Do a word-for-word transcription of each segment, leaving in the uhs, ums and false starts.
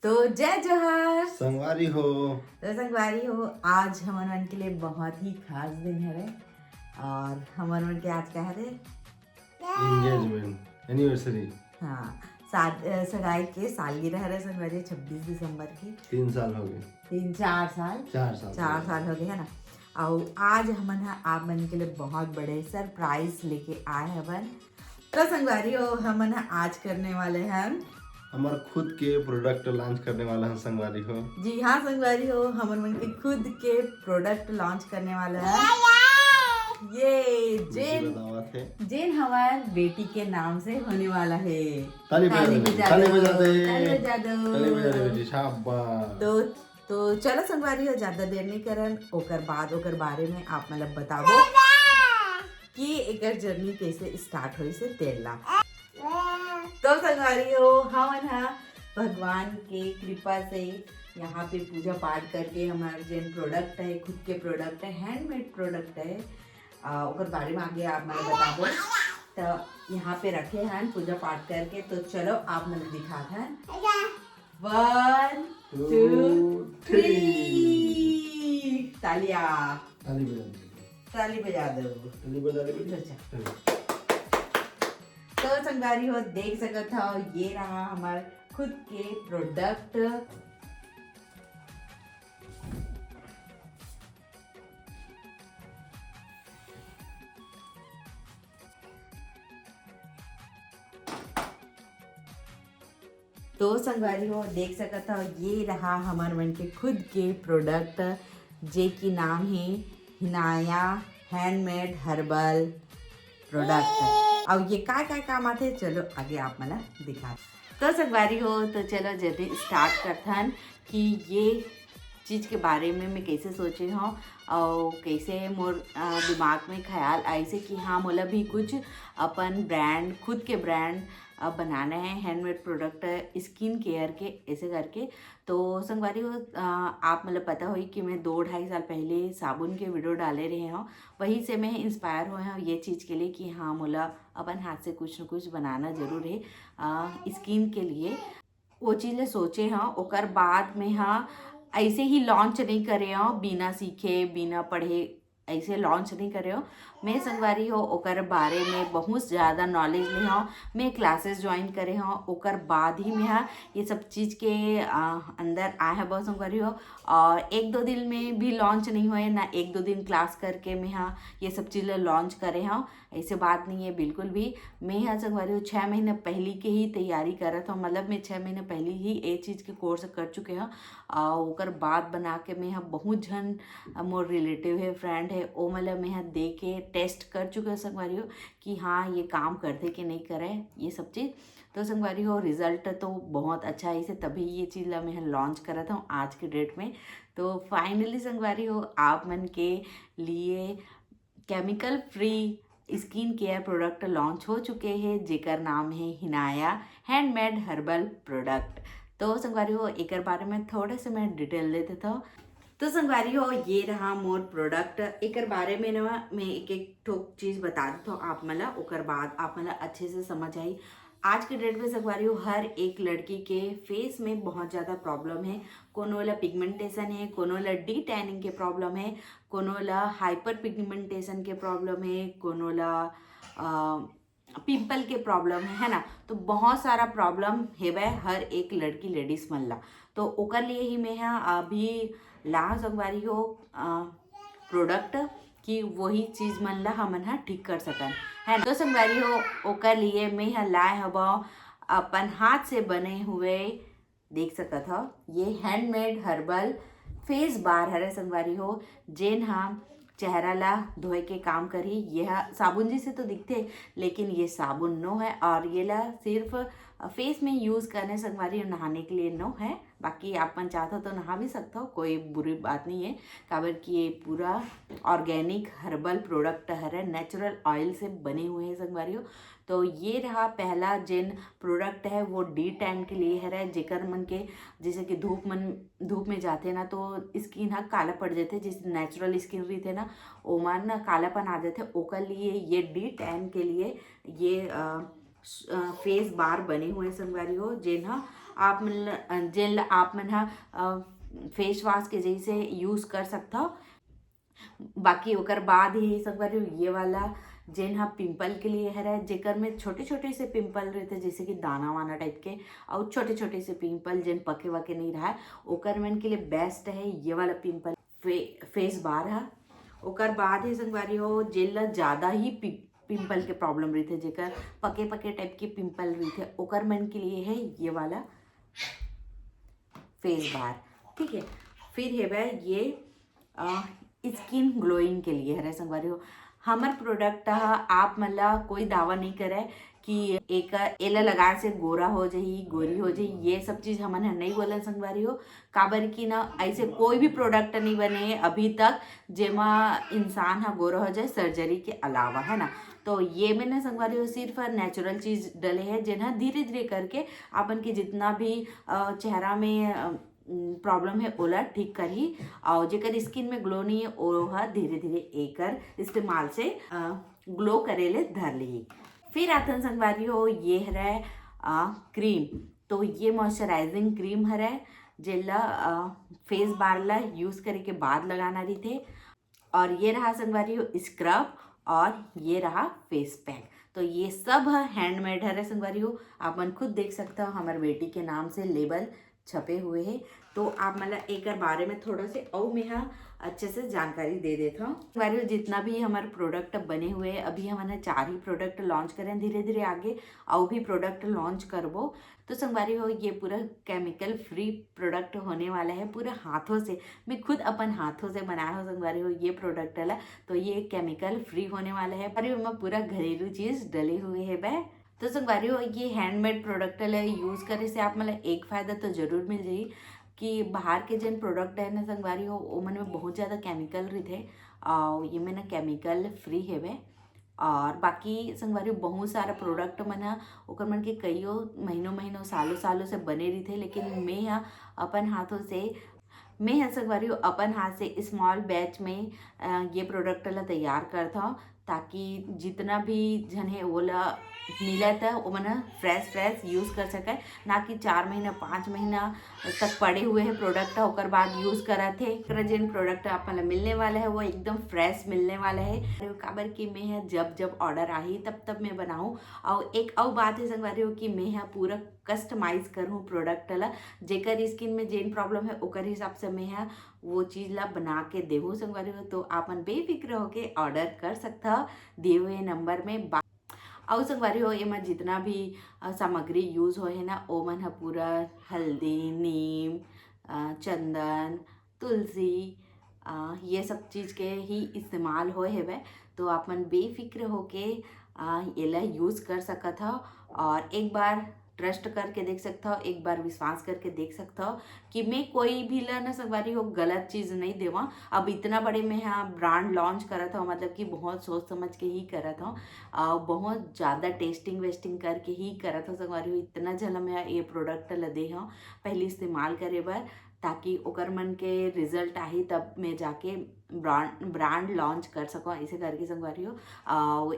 तो जय जोहार। संगवारी हो। तो संगवारी हो, आज हमन मन के लिए बहुत ही खास दिन हरे। और हमन मन के आज का हरे? Engagement anniversary. हाँ, सात अ, सगाई के सालगिरह हरे संगवारी, छब्बीस दिसंबर की। तीन साल हो गए। तीन चार साल चार साल चार साल हो गए है ना। और आज हमन ह आप मन के लिए बहुत बड़े सरप्राइज लेके आए हवन। तो संगवारी हो, हमन ह आज करने वाले हैं हमार खुद के प्रोडक्ट लॉन्च करने वाला है संगवारी हो। जी हाँ संगवारी हो, हमन मन के खुद के प्रोडक्ट लॉन्च करने वाला है। ये जेन बतावत है। जेन हमार बेटी के नाम से होने वाला है। ताली बजा दे, ताली बजा दे। ताली बजा दो। ताली बजा दे बेटी, शाबाश। तो तो चलो संगवारी हो, ज्यादा देर नहीं करन, ओकर बाद ओकर बारे में आप मतलब बताबो कि एकर जर्नी कैसे स्टार्ट होई से तेला। तो संगवारी हो, हमन हा भगवान के कृपा से यहाँ पे पूजा पाठ करके हमार जेन प्रोडक्ट है, खुद के प्रोडक्ट है, हैंडमेड प्रोडक्ट है, आ, ओकर बारे में आगे आप मन बताबो। तो यहाँ पे रखे हैं पूजा पाठ करके, तो चलो आप मन दिखात हैं। One two three. तालिया। ताली बजा दे। ताली बजा दो। ताली बजा दे बेटी। अच्छा। तो संगवारी हो, देख सकत हो, ये रहा हमार खुद के प्रोडक्ट। तो संगवारी हो, देख सकत हो, ये रहा हमार मन के खुद के प्रोडक्ट, जे की नाम है हिनाया हैंडमेड हर्बल प्रोडक्ट। और ये का का काम आते, चलो आगे आप मन ला दिखा। तो संगवारी हो, तो चलो जल्दी स्टार्ट करथन कि ये चीज के बारे में मैं कैसे सोचे हूँ और कैसे मोर अ, दिमाग में ख्याल आइसे कि हाँ, मोला भी कुछ अपन ब्रांड, खुद के ब्रांड बनाना है, हैंडमेड प्रोडक्ट, स्किन केयर के, ऐसे करके। तो संगवारी हो, अ, आप मतलब पता होई कि मैं दो ढाई साल पहले साबुन के वीडियो डाले रहे हूँ, वहीं से मैं इंस्पायर हुए हूँ ये चीज़ के लिए कि हाँ, मोला अपन हाथ से कुछ न कुछ बनाना जरूर है स्किन के लिए। वो चीज़ ले सोचे हूँ, ओकर बाद में हाँ, ऐसे ही लॉन्च नहीं करे हूँ, बिना सीखे, बिना पढ़े, ऐसे लॉन्च नहीं करे हो। मैं संगवारी हो, ओकर बारे में बहुत ज़्यादा नॉलेज ले हो। मैं क्लासेस ज्वाइन करे हो, ओकर बाद ही मैं हा ये सब चीज़ के आ, अंदर आए हैं बहुत संगवारी हो। और एक दो दिन में भी लॉन्च नहीं हुए ना, एक दो दिन क्लास करके मैं हा ये सब चीज़ लॉन्च करे हो, ऐसे बात नहीं है बिल्कुल भी। मैं हा संगवारी हो, छः महीने पहले के ही तैयारी करत हूँ, मतलब मैं छः महीने पहले ही ये चीज़ के कोर्स कर चुके हूँ। और ओकर बाद बना के मैं हा बहुत झन मोर रिलेटिव है, फ्रेंड है, ओ मन ला मैं हा दे के टेस्ट कर चुके हो संगवारी हो कि हाँ, ये काम करथे कि नहीं करे ये सब चीज़। तो संगवारी हो, रिजल्ट तो बहुत अच्छा है, इसे तभी ये चीज़ ला मैं लॉन्च करत हूँ आज के डेट में। तो फाइनली संगवारी हो, आप मन के लिए chemical free skin care product launch हो चुके हैं, जेकर नाम है हिनाया हैंडमेड हर्बल प्रोडक्ट। तो संगवारी हो, एकर बारे में थोड़े से मैं डिटेल दे देता हूँ। तो संगवारी हो, ये रहा मोर प्रोडक्ट। एकर बारे में ना मैं एक एक ठोक चीज बता देता हूँ आप मन ला, ओकर बाद आप मन ला अच्छे से समझ आई। आज के डेट में संगवारी हो, हर एक लड़की के फेस में बहुत ज़्यादा प्रॉब्लम है। कोनो ला पिगमेंटेशन है, कोनो ला डी टैनिंग के प्रॉब्लम है, कोनो ला हाइपर पिगमेंटेशन के प्रॉब्लम है, कोनो ला पिंपल के प्रॉब्लम है, है ना। तो बहुत सारा प्रॉब्लम हेवय हर एक लड़की लेडीज मन ला। तो ओकर लिए ही मैं हा अभी ला संगवारी हो प्रोडक्ट कि वही चीज मन ला हमन हा ठीक कर सकन, है ना। तो संगवारी हो, ओकर लिए मैं हा लाए हवं अपन हाथ से बने हुए, देख सकत हव, ये हैंडमेड हर्बल फेस बार हरे संगवारी हो, जेन हा चेहरा ला धोए के काम करही। ये हा साबुन जैसे तो दिखथे, लेकिन ये साबुन नो है और ये ला सिर्फ फेस में यूज करने संगवारी हो, नहाने के लिए नो है। बाकी आप मन चाहत हो तो नहा भी सकत हो, कोई बुरी बात नहीं है, काबर कि ये पूरा ऑर्गेनिक हर्बल प्रोडक्ट हरे, नेचुरल ऑयल से बने हुए हैं संगवारी हो। तो ये रहा पहला जेन प्रोडक्ट है, वो डी टैन के लिए हरे, जेकर मन के जैसे कि धूप मन धूप में जाथे ना, तो स्किन हा काला पड़ जाथे, जैसे नेचुरल स्किन रहिथे ना, ओमा ना कालापन आ जाथे। ओकर लिए ये डी टैन के लिए ये अ, स- अ, फेस बार बने हुए संगवारी हो, जेन हा आप मन ल-, अ, जेन ल आप मन ह, अ, फेस वॉश के जैसे यूज़ कर सकथव। बाकी ओकर बाद ही संगवारी हो, ये वाला जेन ह पिंपल के लिए हरय, जेकर में छोटे-छोटे से पिंपल रहिथे, जैसे कि दाना-वाना टाइप के, अउ छोटे-छोटे से पिंपल जेन पके-वके नइ रहय, ओकर मन के लिए बेस्ट है ये वाला पिंपल फे-, फेस बार ह। ओकर बाद ही संगवारी हो, जेन ल ज़्यादा ही पि-, पिंपल के प्रॉब्लम रहिथे, जेकर पके-पके टाइप के पिंपल रहिथे, ओकर मन के लिए है ये वाला फेस बार। ठीक है, फिर हेवय ये, अ, स्किन ग्लोइंग के लिए हरे संगवारी हो। हमर प्रोडक्ट ह आप मन ला कोई दावा नहीं करे कि एक, एला लगाए से गोरा हो जाही, गोरी हो जाही, ये सब चीज़ हमन ह नहीं बोलन संगवारी हो। काबर कि ना, ऐसे कोई भी प्रोडक्ट नहीं बने अभी तक जेमा इंसान ह गोरा हो जाए सर्जरी के अलावा, है ना। तो ये में ना संगवारी हो, सिर्फ नेचुरल चीज़ डले है, जेन ह धीरे-धीरे करके अपन के जितना भी, अ, चेहरा में, अ, प्रॉब्लम है, ओला ठीक करही। और जेकर स्किन में ग्लो नहीं है, ओ ह धीरे-धीरे एकर इस्तेमाल से, अ, ग्लो करे ले धर लिही। फिर आथन संगवारी हो, ये हरय, अ, क्रीम। तो ये मॉइस्चराइजिंग क्रीम हरय, जेला, अ, फेस बार ला यूज़ करे के बाद लगाना रहिथे। और ये रहा संगवारी हो स्क्रब, और ये रहा फेस पैक। तो ये सब ह हैंडमेड हरे संगवारी हो, आप मन खुद देख सकथव, हमर बेटी के नाम से लेबल छपे हुए हे। तो आप मन ला एकर बारे में थोड़ा से अउ मेहा अच्छे से जानकारी दे देथव। संगवारी हो, जितना भी हमर प्रोडक्ट बने हुए हे, अभी हमन ह चार ही प्रोडक्ट लॉन्च करेन, धीरे-धीरे आगे अउ भी प्रोडक्ट लॉन्च करबो। तो संगवारी हो, ये पूरा केमिकल फ्री प्रोडक्ट होने वाला है, पूरा हाथों से, मैं खुद अपन हाथों से बनाए हों संगवारी हो ये प्रोडक्ट ला। तो ये केमिकल फ्री होने वाला है, अउ एमा पूरा घरेलू चीज़ डले हुए हेबे। तो संगवारी हो, ये हैंडमेड प्रोडक्ट ला यूज़ करे से आप मन ला एक फ़ायदा तो जरूर मिल जाही कि बाहर के जेन प्रोडक्ट है ना संगवारी हो, ओमन में बहुत ज़्यादा केमिकल रहिथे, अउ ये में ना केमिकल फ्री हेबे। और बाकी संगवारी हो, बहुत सारा प्रोडक्ट मन ह, ओकर मन के कइयो महीनों महीनों, सालों सालों से बने रहिथे, लेकिन मैं ह अपन हाथों से, मैं ह संगवारी हो अपन हाथ से स्मॉल बैच में, अ, ये प्रोडक्ट ला तैयार करथव, ताकि जितना भी झन हे ओला मिलत है, ओमन ह फ्रेश फ्रेश यूज़ कर सके, ना कि चार महीना, पाँच महीना तक पड़े हुए है प्रोडक्ट, ओकर बाद यूज़ करत हे। एकरा जेन प्रोडक्ट आप मन ला मिलने वाला है, वो एकदम फ्रेश मिलने वाला है। काबर कि मैं ह जब जब ऑर्डर आही, तब तब मैं बनाहूँ। अउ एक अउ बात है संगवारी हो कि मैं ह पूरा कस्टमाइज करहूँ प्रोडक्ट ला, जेकर स्किन में जेन प्रॉब्लम है, ओकर हिसाब से मैं ह वो चीज़ ला बना के देहूँ संगवारी हो। तो आप मन बेफिक्र होके ऑर्डर कर सकथव दिए हुए नंबर में। बा-, अउ संगवारी हो, एमा जितना भी, अ, सामग्री यूज़ होए हे ना, ओमन ह पूरा हल्दी, नीम, अ, चंदन, तुलसी, अ, ये सब चीज़ के ही इस्तेमाल होए हेबे। तो आप मन बेफिक्र होके, अ, एला यूज़ कर सकत हव और एक बार ट्रस्ट करके देख सकथव, एक बार विश्वास करके देख सकथव कि मैं कोई भी ला ना संगवारी हो गलत चीज़ नहीं देवा। अब इतना बड़े मैं ह ब्रांड लॉन्च करत हव, मतलब कि बहुत सोच समझ के ही करत हव, अ, बहुत ज़्यादा टेस्टिंग वेस्टिंग करके ही करत हव संगवारी हो। इतना झन ल मैं ह ये प्रोडक्ट ला दे हव पहली इस्तेमाल करे बर, ताकि ओकर मन के रिजल्ट आही तब मैं जाके ब्रांड, ब्रांड लॉन्च कर सकव, ऐसे करके संगवारी हो। अउ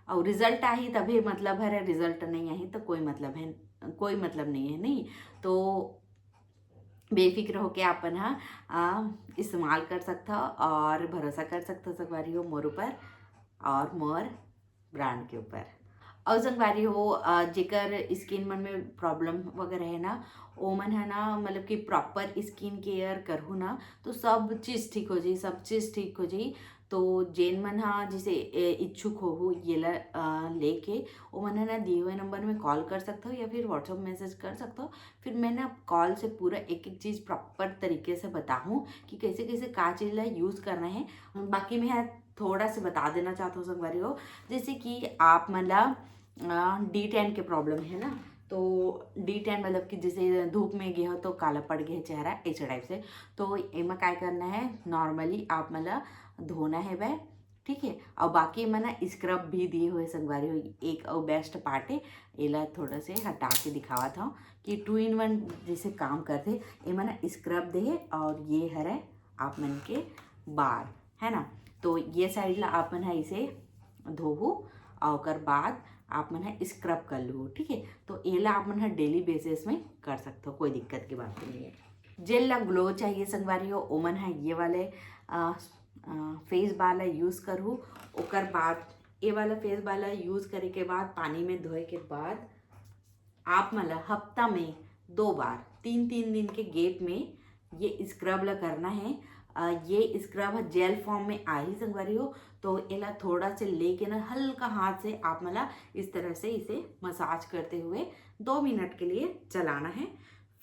अउ रिजल्ट आही तभे मतलब हरे, रिजल्ट नहीं आही तो कोई मतलब है, कोई मतलब नहीं है, नहीं। तो बेफिक्र होके आपन ह, आ, इस्तेमाल कर सकथव और भरोसा कर सकथव संगवारी हो मोर ऊपर और मोर ब्रांड के ऊपर। अउ संगवारी हो, अ, जेकर स्किन मन में प्रॉब्लम वगैरह है ना, ओमन ह ना, मतलब कि प्रॉपर स्किन केयर करहू ना, तो सब चीज़ ठीक हो जाही, सब चीज़ ठीक हो जाही। तो जेन मन ह जैसे, ए, इच्छुक होहू ये ला, अ, लेके, ओमन ह ना दिए हुए नंबर में कॉल कर सकथव या फिर WhatsApp मैसेज कर सकथव। फिर मैं ना कॉल से पूरा एक एक चीज़ प्रॉपर तरीके से बताहूँ कि कैसे कैसे का चीज़ ला यूज़ करना है। बाकी मैं ह थोड़ा से बता देना चाहत हव संगवारी हो, जैसे कि आप मन ला, अ, डी टैन के प्रॉब्लम है ना, तो डी टैन मतलब कि जैसे धूप में गे हो तो काला पड़ गया चेहरा, ऐसे टाइप से। तो एमा काय करना है, नॉर्मली आप मन ला धोना हेबे, ठीक है। और बाकी एमा ना स्क्रब भी दिए हुए संगवारी हो, एक अउ बेस्ट पार्ट है। एला थोड़ा से हटा के दिखावत हव कि टू इन वन जैसे काम करथे। एमा ना स्क्रब दे हे और ये हरे आप मन के बार, है ना। तो ये साइड ला आप मन ह इसे धोहू और ओकर बाद आप मन ह स्क्रब कर लू, ठीक है। तो एला आप मन ह डेली बेसिस में कर सकते हो, कोई दिक्कत की बात नहीं है। जेल ला ग्लो चाहिए संगवारी हो, ओमन ह ये वाले फेस बार ला यूज करू। ओकर बाद ये वाला फेस बार ला यूज करे के बाद, पानी में धोए के बाद आप मन ला हफ्ता में दो बार, तीन तीन दिन के गैप में ये स्क्रब ला करना है। अ, ये स्क्रब जेल फॉर्म में आही संगवारी हो, तो एला थोड़ा से लेके ना हल्का हाथ से आप मन ला इस तरह से इसे मसाज करते हुए दो मिनट के लिए चलाना है।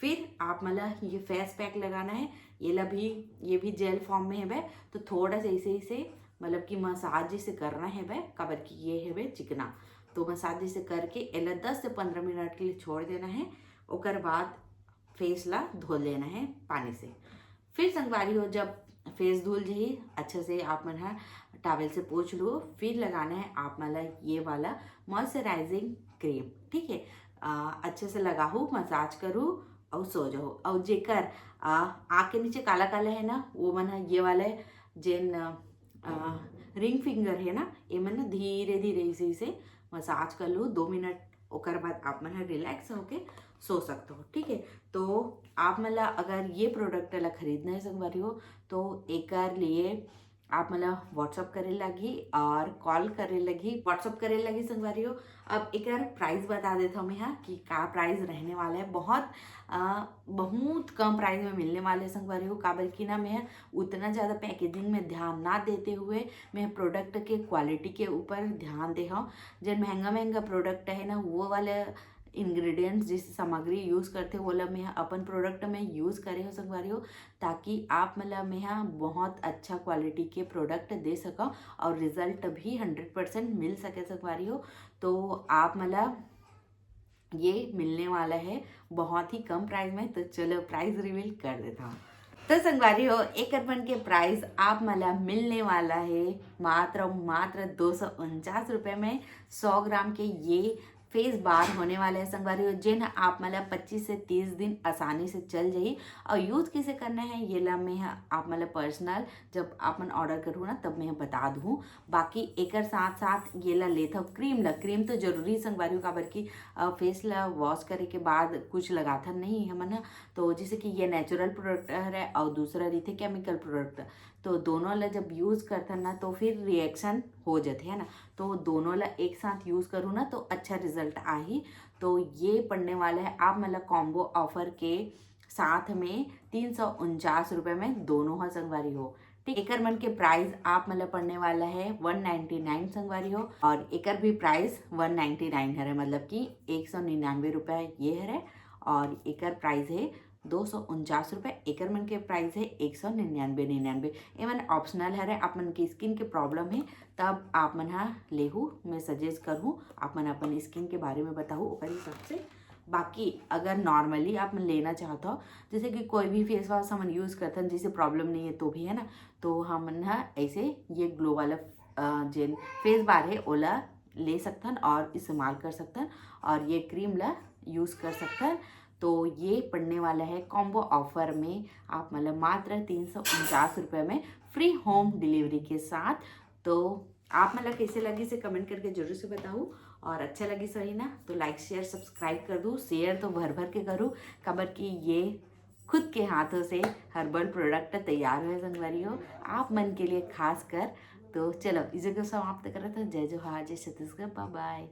फिर आप मन ला ये फेस पैक लगाना है। ये ला भी, ये भी जेल फॉर्म में हेबे, तो थोड़ा सा इसे, इसे मतलब कि मसाज जैसे करना हेबे, काबर कि ये हेबे चिकना। तो मसाज जैसे करके एला दस से पंद्रह मिनट के लिए छोड़ देना है। ओकर बाद फेस ला धो लेना है पानी से। फिर संगवारी हो, जब फेस धुल जही, अच्छा से आप मन ह टॉवेल से पोंछ लो, फिर लगाना है आप मन ला ये वाला मॉइस्चराइजिंग क्रीम, ठीक है। अ, अच्छे से लगाहू, मसाज करू और सो जाओ। और जेकर अ, आँख के नीचे काला काला है ना, वो मन ह ये वाला जेन रिंग फिंगर है ना, ये मन धीरे धीरे इसे, इसे मसाज कर लो दो मिनट। ओकर बाद आप मन ह रिलैक्स होके सो सकते हो, ठीक है। तो आप मन ला अगर ये प्रोडक्ट ला खरीदना है संगवारी हो, तो एकर लिए आप मन ला WhatsApp करे लगही और कॉल करे लगही। WhatsApp करे लगही संगवारी हो। अब एकर प्राइस बता देता हूँ मैं हा कि का प्राइस रहने वाला है। बहुत अ, बहुत कम प्राइस में मिलने वाले हैं संगवारी हो, काबर कि ना मैं उतना ज़्यादा पैकेजिंग में ध्यान ना देते हुए मैं प्रोडक्ट के क्वालिटी के ऊपर ध्यान दे हूँ। जेन महंगा महंगा प्रोडक्ट है ना, वो वाले इंग्रेडिएंट्स, जैसे सामग्री यूज़ करते, वो ला मैं अपन प्रोडक्ट में यूज़ करे हो संगवारी हो, ताकि आप मन ला मैं हा बहुत अच्छा क्वालिटी के प्रोडक्ट दे सकूँ और रिजल्ट भी हंड्रेड परसेंट मिल सके संगवारी हो। तो आप मन ला ये मिलने वाला है बहुत ही कम प्राइस में। तो चलो प्राइस रिवील कर देता हूँ। तो संगवारी हो, एकर मन के प्राइस आप मन ला मिलने वाला है मात्र, मात्र दो सौ उनचास रुपये में। सौ ग्राम के ये फेस बार होने वाले हैं संगवारी हो, जेन ह आप मन ला पच्चीस से तीस दिन आसानी से चल जाही। और यूज़ कैसे करना है, ये ला मैं ह आप मन ला पर्सनल जब आप मन ऑर्डर करू ना, तब मैं ह बता दूँ। बाकी एकर साथ साथ ये ला लेथव क्रीम ला। क्रीम तो जरूरी संगवारी हो, काबर कि अ, फेस ला वॉश करे के बाद कुछ लगाथन नहीं हमन ह। तो जैसे कि ये नेचुरल प्रोडक्ट हरे और दूसरा रहिथे केमिकल प्रोडक्ट, तो दोनों ला जब यूज़ करथन ना, तो फिर रिएक्शन हो जाथे, है ना। तो दोनों ला एक साथ यूज़ करू ना, तो अच्छा रिजल्ट आही। तो ये पड़ने वाला है आप मन ला कॉम्बो ऑफर के साथ में तीन सौ उनचास रुपये में दोनों ह संगवारी हो। ठीक, एकर मन के प्राइस आप मन ला पड़ने वाला है वन नाइन्टी नाइन संगवारी हो, और एकर भी प्राइस वन नाइन्टी नाइन हरे, मतलब कि एक सौ निन्यानवे रुपये ये हरे, और एकर प्राइस है दो सौ उनचास रुपये। एकर मन के प्राइस है एक सौ निन्यानवे निन्यानवे। एमन ऑप्शनल हरे, आप मन के स्किन के प्रॉब्लम है तब आप मन हा लेहू, मैं सजेस्ट करहूँ आप मन अपन स्किन के बारे में बताहू ओकर हिसाब से। बाकी अगर नॉर्मली आप मन लेना चाहत हो, जैसे कि कोई भी फेस वॉश हमन यूज़ करथन, जैसे प्रॉब्लम नहीं है तो भी, है ना, तो हमन ह ऐसे ये ग्लो वाला अ, जेन फेस बार है ओला ले सकथन और इस्तेमाल कर सकथन और ये क्रीम ला यूज़ कर सकथन। तो ये पड़ने वाला है कॉम्बो ऑफर में आप मन ला मात्र तीन सौ उनचास रुपये में फ्री होम डिलीवरी के साथ। तो आप मन ला कैसे लगिस हे कमेंट करके जरूर से बताहू, और अच्छा लगिस होही ना तो लाइक शेयर सब्सक्राइब कर दू, शेयर तो भर भर के करू, काबर कि ये खुद के हाथों से हर्बल प्रोडक्ट तैयार हुए संगवारी हो आप मन के लिए खास कर। तो चलो इसे को समाप्त करत हन। जय जोहार, जय छत्तीसगढ़, बाय बाय।